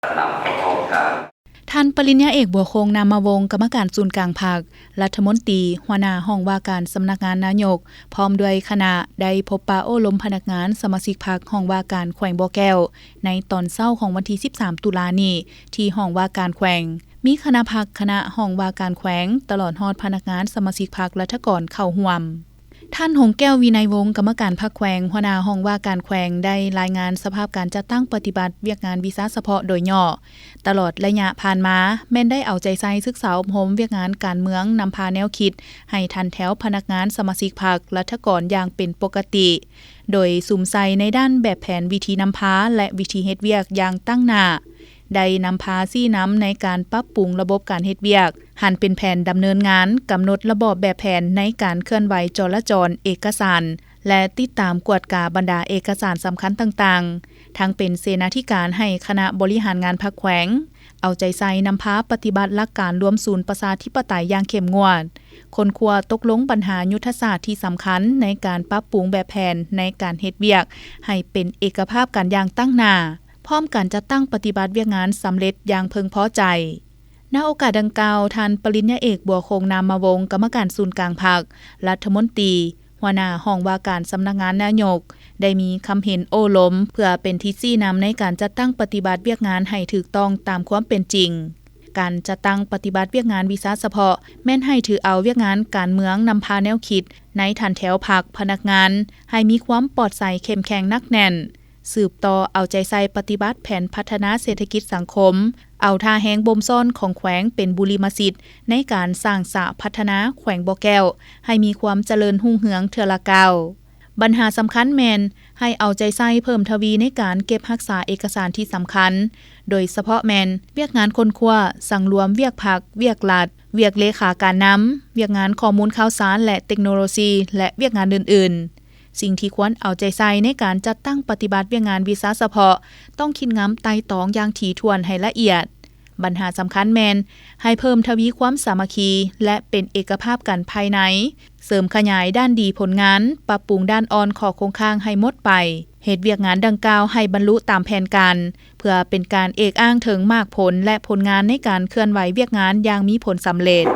ນຳປະກອບການ. ທ່ານປະລິນຍາເອກ ບົວຄົງ ນາມມະວົງ ກຳມະການສູນກາງພັກ, ລັດຖະມົນຕີ, ຫົວໜ້າຫ້ອງວ່າການສຳນັກງານນາຍົກ ພ້ອມດ້ວຍຄະນະ ໄດ້ພົບປະໂອ້ລົມພະນັກງານສະມາຊິກພັກຫ້ອງວ່າການແຂວງບໍ່ແກ້ວ ໃນຕອນເຊົ້າຂອງວັນທີສິບສາມ ຕຸລານີ້ ທີ່ຫ້ອງວ່າການແຂວງ. ມີຄະນະພັກ, ຄະນະຫ້ອງວ່າການແຂວງ, ຕະຫຼອດຮອດພະນັກງານສະມາຊິກພັກລັດຖະກອນເຂົ້າຮ່ວມ. ທ່ານ ຫົງແກ້ວ ວິໄນວົງ ກຳມະການພັກແຂວງ, ຫົວໜ້າຫ້ອງວ່າການແຂວງ ໄດ້ລາຍງານສະພາບການຈັດຕັ້ງປະຕິບັດວຽກງານວິຊາສະເພາະໂດຍຫຍໍ້. ຕະຫຼອດໄລຍະຜ່ານມາ ແມ່ນໄດ້ເອົາໃຈໃສ່ສຶກສາອົບຮົມວຽກງານການເມືອງ, ນຳພາແນວຄິດໃຫ້ທັນແຖວພະນັກງານສະມາຊິກພັກລັດຖະກອນຢ່າງເປັນປົກກະຕິ, ໂດຍສຸມໃສ່ໃນດ້ານແບບແຜນ, ວິທີນຳພາ ແລະ ວິທີເຮັດວຽກຢ່າງຕັ້ງໜ້າ. ໄດ້ນຳພາຊີ້ນຳໃນການປັບປຸງລະບົບການເຮັດວຽກ ຫັນເປັນແຜນດຳເນີນງານ, ກຳນົດລະບອບແບບແຜນໃນການເຄື່ອນໄຫວຈໍລະຈອນເອກະສານ ແລະ ຕິດຕາມກວດກາບັນດາເອກະສານສຳຄັນຕ່າງໆ, ທັງເປັນເສນາທິການໃຫ້ຄະນະບໍລິຫານງານພັກແຂວງ, ເອົາໃຈໃສ່ນຳພາປະຕິບັດຫຼັກການລວມສູນປະຊາທິປະໄຕຢ່າງເຂັ້ມງວດ, ຄົ້ນຄວ້າຕົກລົງບັນຫາຍຸດທະສາດທີ່ສຳຄັນໃນການປັບປຸງແບບແຜນໃນການເຮັດວຽກໃຫ້ເປັນເອກະພາບກັນຢ່າງຕັ້ງໜ້າ. ພ້ອມການຈັດຕັ້ງປະຕິບັດວຽກງານສຳເລັດຢ່າງເພິ່ງພໍໃຈ. ໃນໂອກາດດັ່ງກ່າວ, ທ່ານປະລິນຍາເອກ ບົວຄົງ ນາມມະວົງ ກຳມະການສູນກາງພັກ, ລັດຖະມົນຕີ, ຫົວໜ້າຫ້ອງວ່າການສຳນັກງານນາຍົກ ໄດ້ມີຄຳເຫັນໂອ້ລົມ ເພື່ອເປັນທິດຊີ້ນຳໃນການຈັດຕັ້ງປະຕິບັດວຽກງານໃຫ້ຖືກຕ້ອງຕາມຄວາມເປັນຈິງ. ການຈັດຕັ້ງປະຕິບັດວຽກງານວິຊາສະເພາະ ແມ່ນໃຫ້ຖືເອົາວຽກງານການເມືອງນຳພາແນວຄິດໃນຖັນແຖວພັກ, ພະນັກງານ ໃຫ້ມີຄວາມປອດໃສເຂັ້ມແຂງໜັກແໜ້ນ. ສືບຕໍ່ເອົາໃຈໃສ່ປະຕິບັດແຜນພັດທະນາເສດຖະກິດສັງຄົມ, ເອົາທ່າແຮງບົ່ມຊ້ອນຂອງແຂວງເປັນບຸລິມະສິດໃນການສ້າງສາພັດທະນາແຂວງບໍ່ແກ້ວໃຫ້ມີຄວາມຈະເລີນຮຸ່ງເຮືອງເທື່ອລະກ້າວ. ບັນຫາສຳຄັນແມ່ນໃຫ້ເອົາໃຈໃສ່ເພີ່ມທະວີໃນການເກັບຮັກສາເອກະສານທີ່ສຳຄັນ, ໂດຍສະເພາະແມ່ນວຽກງານຄົ້ນຄວ້າ, ສັງລວມວຽກພັກ, ວຽກລັດ, ວຽກເລຂາການນຳ, ວຽກງານຂໍ້ມູນຂ່າວສານ ແລະ ເຕັກໂນໂລຊີ ແລະ ວຽກງານອື່ນໆ. ສິ່ງທີ່ຄວນເອົາໃຈໃສ່ໃນການຈັດຕັ້ງປະຕິບັດວຽກງານວິຊາສະເພາະ ຕ້ອງຄິດງຳໄຕ່ຕອງຢ່າງຖີ່ຖ້ວນໃຫ້ລະອຽດ. ບັນຫາສຳຄັນແມ່ນໃຫ້ເພີ່ມທະວີຄວາມສາມັກຄີ ແລະ ເປັນເອກະພາບກັນພາຍໃນ, ເສີມຂະຫຍາຍດ້ານດີຜົນງານ, ປັບປຸງດ້ານອ່ອນຂໍ້ຄົງຄ້າງໃຫ້ໝົດໄປ, ເຮັດວຽກງານດັ່ງກ່າວໃຫ້ບັນລຸຕາມແຜນການ, ເພື່ອເປັນການເອກອ້າງເຖິງໝາກຜົນ ແລະ ຜົນງານໃນການເຄື່ອນໄຫວວຽກງານຢ່າງມີຜົນສຳເລັດ.